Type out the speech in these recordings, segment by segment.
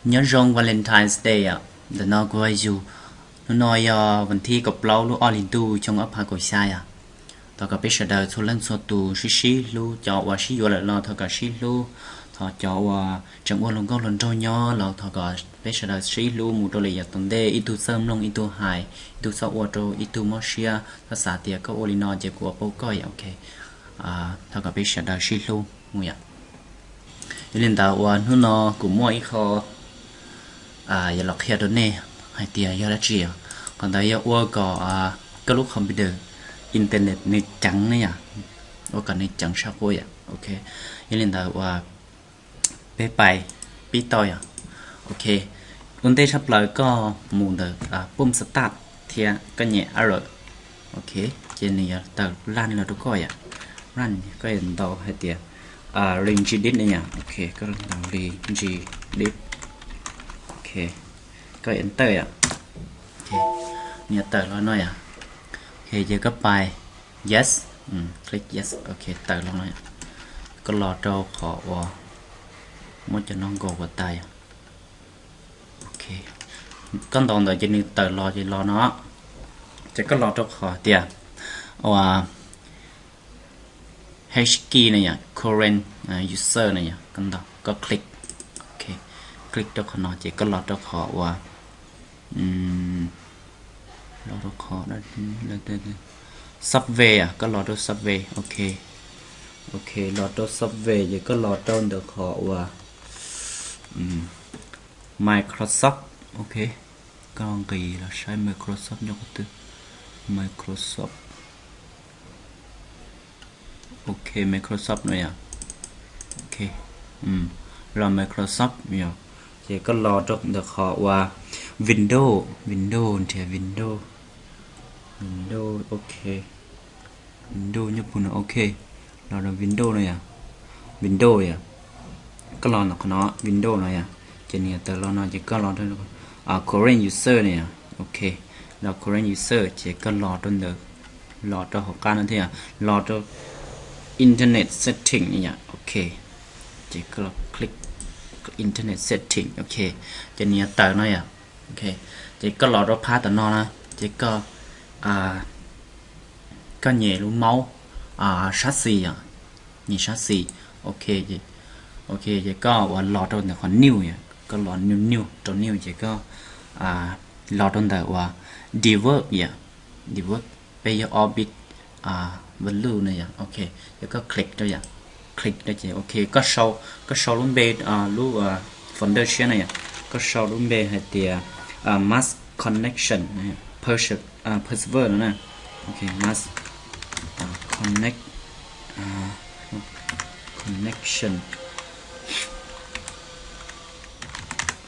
Nyob zoo Valentine's Day yom, ntawm no kuv yug, hnub no yog vas thib kaum plaub lub ob hlis ntuj xyoo ob phav kaum xya yom. Thov kom peb sawv daws txhua leej txhua tus sib sib hlub, cov uas sib yuav lawm los thov kom sib hlub, thov cov uas tseem ua hluas nkauj hluas nraug nyob los thov kom peb sawv daws sib hlub mus rau lawm yav tom ntej, ib tug txawj mloog ib tug hais, ib tug txhob ua rau ib tug mob siab, txhob xav tias koj ua li no ces kuv ua pauj koj yom, ok. Thov kom peb sawv daws sib hlub mus yom. Yog li ntawd uas hnub no kuv muaj ib qho yuav los qhia rau nej hais tias yog dab tsi. Qhov ntawd yog ua kom koj lub computer internet nws ceev ne yom, ua kom nws ceev tshaj qub yom, ok. Yog li ntawd uas peb pais pib tau yom, ok. Ua ntej tshaj plaws koj mus ntawm pum start thiab koj nyem arrow, ok, ces nws yuav tawm laj los rau koj yom. Run, koj yuav ntaus hais tias lingdip ne yom, ok, koj ntaus lingdip, ok, koj enter yom, ok, nws yuav tawm los no yom, ok, ces koj pais yes, click yes, ok, tawm los no yom. Koj los rau qhov uas muab cov no nkaus kom tas yom, ok, koj ntaus ntawd ces nws tawm los ces los no, ces koj los rau qhov tias uas hashkey ne yom, current user ne yom, koj ntaus, koj click, ok, click rau qhov no ces koj los rau qhov uas, los rau qhov software, koj los rau software, ok, ok, los rau software ces koj los rau ntawm qhov uas Microsoft, ok, koj nqis los saib Microsoft nyob qhov twg, Microsoft, ok, Microsoft no yom, ok, los Microsoft yom, ces koj los rau ntawm qhov uas Windows, Windows nrhiav Windows, Windows, ok, Windows nyob puag no, ok, los rau Windows no yom, Windows yom, koj los ntawm qhov no Windows no yom, ces nws tawm los no ces koj los rau current user no yom, ok, los current user ces koj los rau ntawm, los rau hauv qab no thiab, los rau internet setting no yom, ok, ces koj los click internet setting, ok, ces nws yuav tawm no yom, ok, ces koj los rau phab tom no na, ces koj, koj nyem lub mouse sab xis yom, nyem sab xis, ok, ok, ces koj uas los rau ntawm qhov new yom, koj los new, new rau new ces koj los rau ntawm uas debug yom, debug, peb yog ob bit value no yom, ok, ces koj click rau yom, click rau ces ok, koj sau, koj sau lub npe, lub folder tshiab no yom, koj sau lub npe hais tias mass connection, password no na, ok, mass connect, connection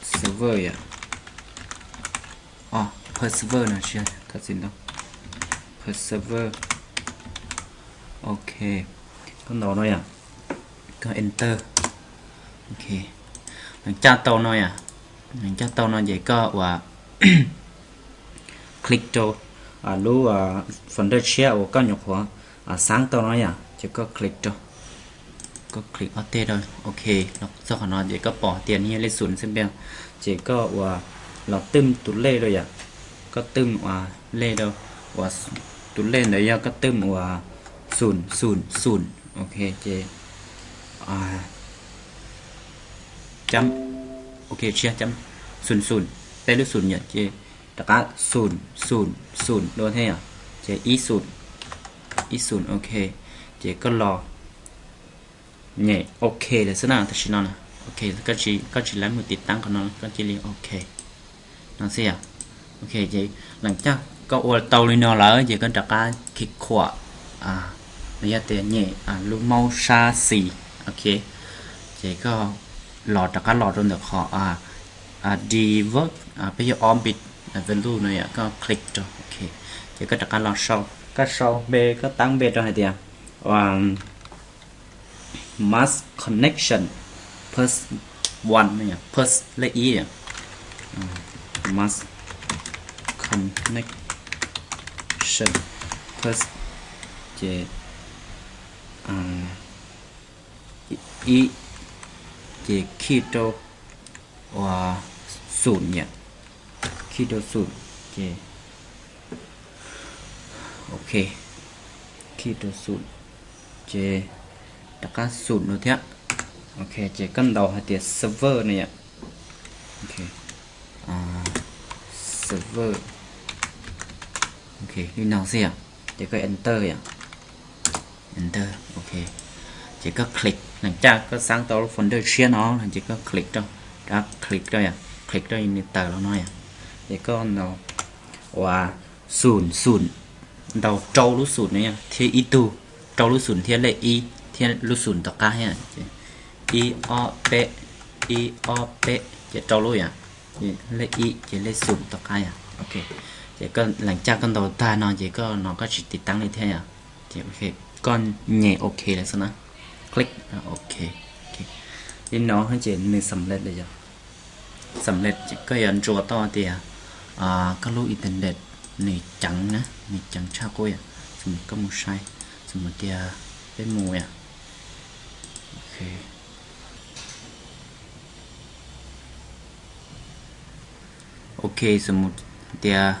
server yom, password no tsis, thov txim ntau, password, ok, koj ntaus no yom, koj enter, ok, lees caj tau no yom, lees caj tau no ces koj uas click rau lub folder tshiab uas koj nyuam qhuav xaab tau no yom, ces koj click rau, koj click ob teg rau, ok, los txog qhov no ces koj pom tias nws yog lej xum xwb peb, ces koj uas los twm tus lej rau yom, koj twm uas lej rau, uas tus lej ntawd yog koj twm uas xum xum xum, ok, ces cam, ok, tsis yog cam, xum xum, peb lub xum yom, ces rov qab xum xum xum dua thiab yom, ces ib xum, ib xum, ok, ces koj los nyem ok lawm xwb na, tam sim no na, ok, koj tsis, koj tsis laib mus tiv taab qhov no, koj cia li ok no xwb yom. Ok, ces lees caj koj ua tau li no lawm ces koj rov qab khi khuam, los yog tias nyem lub mouse sab xis, ok, ces koj los rov qab los rau ntawm qhov debug, peb yog ob bit value no yom, koj click rau, ok, ces koj rov qab los sau, koj sau npe, koj taab npe rau hais tias mass connection, pass one no yom, pass lej ib yom, mass connection, pass, ces ib, ces khi rau ua xum yom, khij rau xum, ces ok, khij rau xum, ces rov qab xum no thiab. Ok, ces koj ntaus hais tias server no yom. Ok, server, ok, li no xwb yom. Ces koj enter yom, enter, ok. Ces koj click, leej twg koj xav tau lub folder tshiab no ces koj click rau, rov click rau yom, click rau nws tawm los no yom. Ces koj ntaus ua xum xum, ntaus rau lub xum no yom, thiab ib tug, rau lub xum thiab lej ib thiab lub xum tom qab thiab. Ib ob peb, ib ob peb, ces rau lub yom, lej ib ces lej xum tom qab yom. Ok, ces leej twg koj ntaus tag no ces koj no koj tsis tiv taab li thiab yom. Ces koj nyem ok lawm xwb na, click ok. Li no ces nws xam lej lawm yom. Xam lej ces koj yuav ntsuas tau tias koj lub internet nws ceev na, nws ceev tshaj qub yom. Xws li koj mus saib, xws li tias peb mus yom. Ok, xws li tias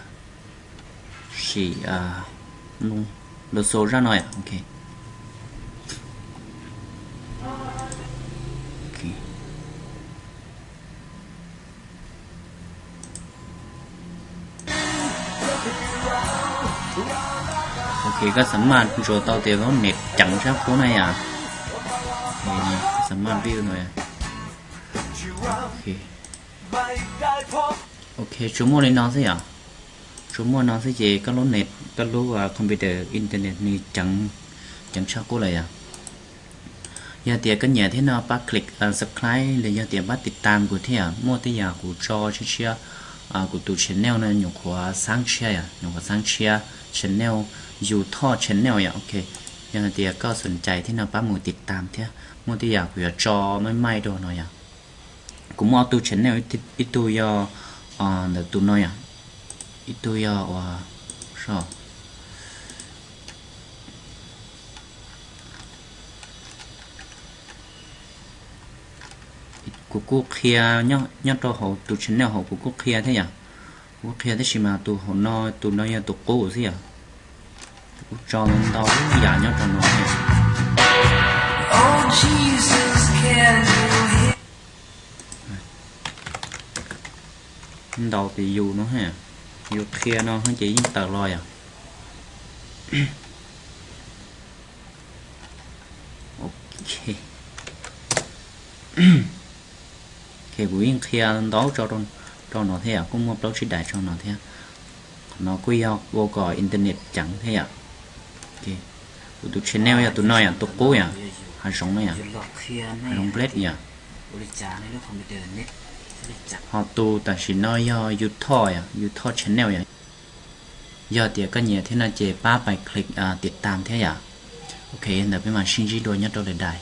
sim lus xus zaj no yom. Ok, ok, koj xam maj ntsuas tau tias lub net ceev tshaj qub na yom. Xam maj view no. Ok, tsuas muaj li no xwb yom. Tsuas muaj no xwb ces koj lub net, koj lub computer internet nws ceev, ceev tshaj qub lawm yom. Yog tias koj nyiam thiab no pab click subscribe los yog tias pab tiv tam kuv thiab yom. Muaj tej yam kuv tso tshiab tshiab, kuv tus channel no nyuam qhuav xaab tshiab yom, nyuam qhuav xaab tshiab channel, YouTube channel yom. Ok, yog hais tias koj xoom cai thiab no pab mus tiv tam thiab. Muaj tej yam kuv yuav tso maij maij dua no yom. Kuv muaj ob tug channel, ib tug yog ntawm tus no yom, ib tug yog ua so. Kuv kuj qhia nyob rau hauv tus channel hauv kuv kuj qhia thiab yom. Kuv kuj qhia tab sis mas tus hauv no, tus no yog tus qub xwb yom. Kuv tso ntau yam nyob rau no. Ntau tias yus no, yus qhia no ces yeej tawm los yom. Ok, kuv yeej qhia ntau tso rau no thiab yom, kuj muaj plaub tsib daim tso no thiab. Qhov no kuj yog ua kom internet ceev thiab yom. Kuv tus channel yog tus no yom, tus qub yom, hav zoov no yom, hav zoov blade yom. Ho tus tam sim no yog YouTube yom, YouTube channel yom. Yog tias koj nyiam thiab no ces pab pais click tiv tam thiab yom. Ok, ntawd peb mam sib ntsib dua nyob rau lwm daim.